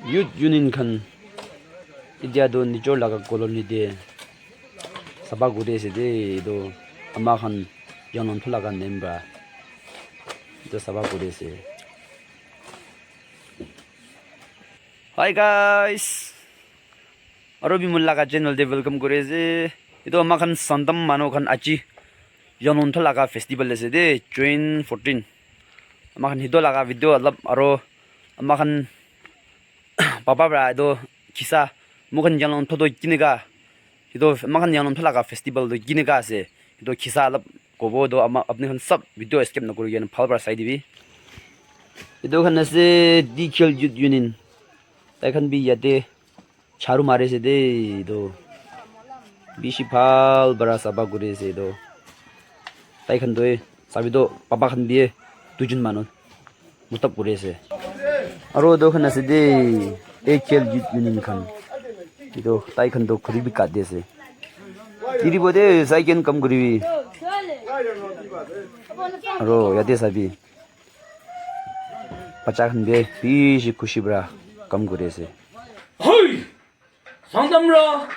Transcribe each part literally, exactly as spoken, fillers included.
Youth Union khan itia do nijor laga colony te sabha kuri ase de, do ama khan Yanglong tho laga member do sabha kuri ase. Hi guys, aro bi mun laga channel te welcome kuri ase. Ito ama khan Sangtam manu khan aji Yanglong tho laga festival ase de, June fourteen. Ama khan hito laga video alap aro ama khan papa pra ito khisa, moikhan Yanglong tho to kineka, ito ama khan Yanglong tho laga festival to kineka ase, ito khisa alap kobo do ama apni khan sab video skip nakuri kena bhal pra sai dibi. Ito khan ase Dikhel Youth Union. Tai khan bi yate jharu mari ase de, ito bishi bhal pra sabha kuri ase ito. Tai khan to e, sabi to papa khan bi e, duijun manu motap kuri ase. Aro ito khan ase de, A K L Youth Union khan. Ito tai khan to khuri bi kat de ase. Tiri bo de, sai ken kam kuri bi. Aro yate sabi. Bacha khan bi bishi khushi pra kam kuri ase. Hoi! Sangtam ra!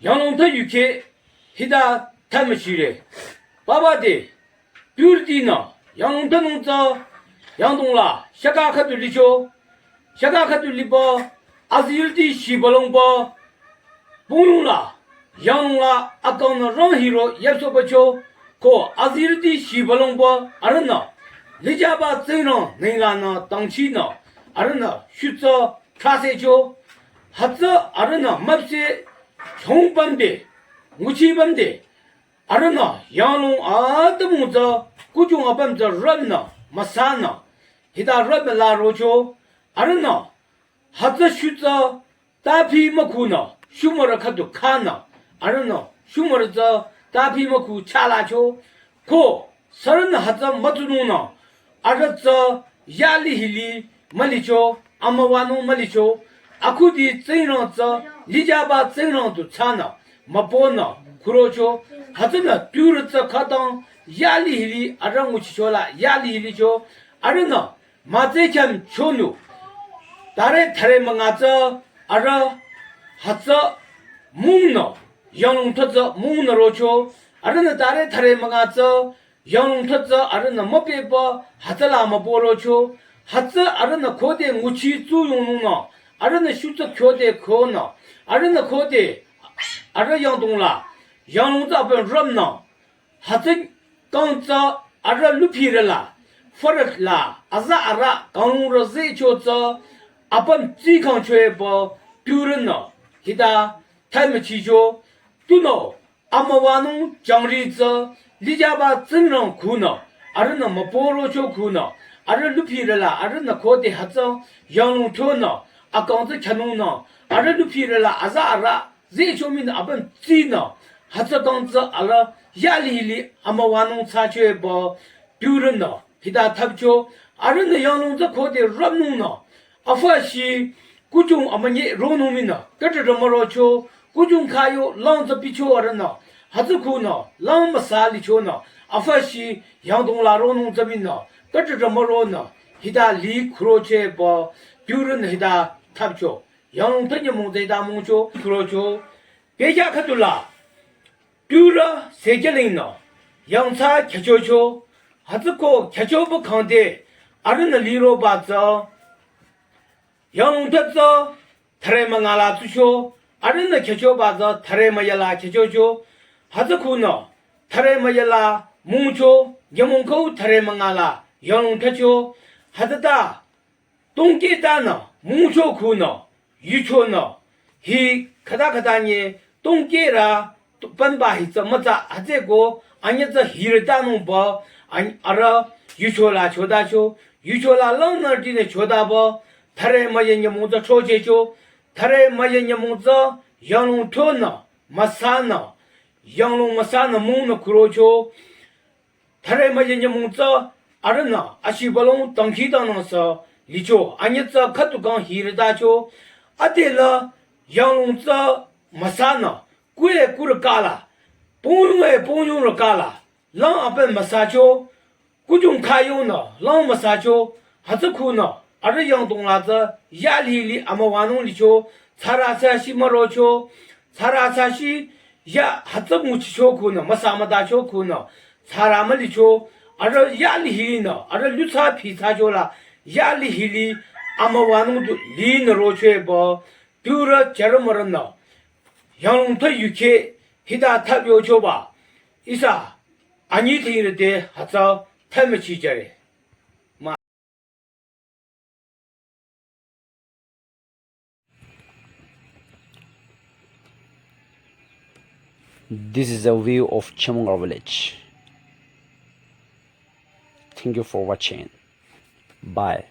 Yanglong tho yukhe hita thamashire. Baba de, purity na, Yanglong tho nung tsa, Yangdong la, shaka khatu licho, shaka khatu liba, azirti shibalongba, pungyong la, Yanglong la, akang na rong hiro, yapso bacho, ko azirti shibalongba, arana, lijaba tsengrong, nengla na, tangchi na, arana, shutsa, khasecho, hütsü arühnü müpseh chongpümde, nguchipümde, arühnü Yanglong atümung tsü kuchung apüm tsü rümnü, müsanü, hita rübela rocho, arühnü hütsü shutsü tapi mükhunü, shumürü khüdu khanü, arühnü shumürü tsü tapi mükhu chalacho, ko sürünü hütsü mütsunungnü, arüh tsü yali hili mülicho, amüwanung mülicho, akhudi tsingrang tsü lijaba tsingrang tu thsanü, müponü, khurocho, hütsünü turü tsü khütang yali hili arüh nguchicho la yali hilicho, arühnü mütse khyam chonu, tare thare münga tsü arüh hütsü mungnü, Yanglong tho tsü mungnü rocho, arühnü tare thare münga tsü, Yanglong tho tsü arühnü müpehba hütsüla müporocho, hütsü arühnü khode nguchi tsuyongnungnü, arühnü shutsü khode khonü, arühnü khode arüh Yangdong la, Yanglong tsü apüm rümnü, hütsü kang tsü arüh lupirü la, fürüt la, aza arüh kanglungrü zehcho tsü, apüm tsi kangchoeba, turünü, hita, thai müchicho, tunüo, amüwanung jangri tsü, lijaba tsingrang khunü, arühnü müporocho khunü, arüh lupirü la, arühnü khode hütsü, Yanglong thonü, akang tsü khanungnü, arüh lupirü la, aza arüh, zehcho minü apüm tsinü, hütsü kang tsü arüh yali hili amüwanung thsachoeba, turünü, hita thapcho, arühnü Yanglong tsü khode rümnungnü, afashi, kuchung amünyi ronung minü, kata rümürocho, kuchung khayo lang tsü picho arühnü, hütsü khunü, lang müsa lichonü, afashi, Yangdong la ronung tsü minü, kata rümüronü, hita li khurocheba, turünü hita thapcho. Yanglong tho nyümong tsü hita mungcho, khurocho. Pekya khüdu la, turü sekelingnü, yangthsa khyüchocho, hütsü ko khyüchoba khangde, arühnü liroba tsü, Yanglong tho tsü, thare münga la tsucho, arühnü khyüchoba tsü, thare müya la khyüchocho, hütsü khunü, thare müya la mungcho, nyümong khau thare münga la, Yanglong thsacho, hütsüta, tongkeh tanü, mungcho khunü, yuchonü, hi khüta khüta nye, tongkeh ra, tu-, pümba hi tsü mütsa, hütsüeko, anyü tsü hirü tanungba, an-, arüh, yucho la chotacho, yucho la langnürütinü chotaba, thare müya nyümong tsü chochehcho, thare müya nyümong tsü, Yanglong thonü, müsanü, Yanglong müsanü mungnü khurocho, thare müya nyümong tsü, arühnü, ashibalong tangkhi tangnang sü, licho, anyü tsü khüdu kang hirü tacho, adela, Yanglong tsü, müsanü, kue kurü kala, pungyong e pungyongrü kala, lang apüm müsacho, kuchung khayonü, lang müsacho, hütsü khunü, arüh yangdong la tsü yalih li amüwanung licho, tsara tsü shi mürocho, tsara tsü shi ya hütsü nguchicho khunü, müsa mütacho khunü, tsara mülicho, arüh yalih linü, arüh lutsa phi tsacho la, yalih li amüwanung du linü rocho epü, turü jümürünü, yanglung te yukheh hita thap yochoba, ihsa, anyi tingrü te hütsü thap müchijüre. This is a view of Chemongar village. Thank you for watching. Bye.